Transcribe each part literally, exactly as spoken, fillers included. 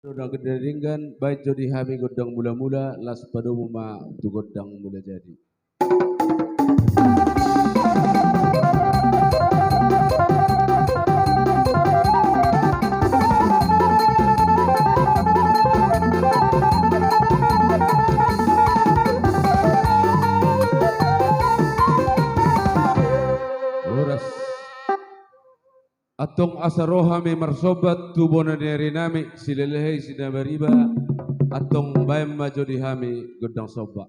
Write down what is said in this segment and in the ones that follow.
Gondang na denggan, baen jo di hami gondang mula-mula, laos padomu ma tu gondang mula jadi. Horas. Antong asa ro hami marsomba tu bona ni ari nami Silalahi Sinabariba, antong baen ma jo di hami gondang somba.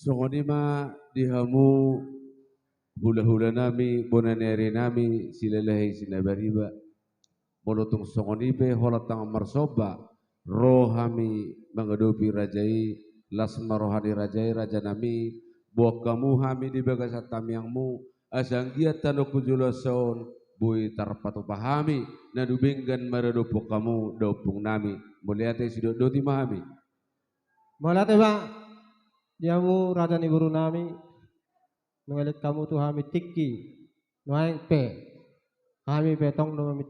Songon i ma di hamu hulahula nami, bona ni ari nami, Silalahi Sinabariba. Molo tung songon i pe holan tangan marsomba, ro hami mangadopi raja i, las ma roha ni raja i, raja nami, boan hamu hami di bagasan tangiangmu, asa anggiat tano tu joloan on, boi tarpatupa hami, na dumenggan maradophon hamu, da ompung nami, mauliate sidok doti ma hami. Mauliate ma, di hamu raja ni boru nami, nunga elek hamu tu hami tingki, nuaeng pe, hami pe tong do mami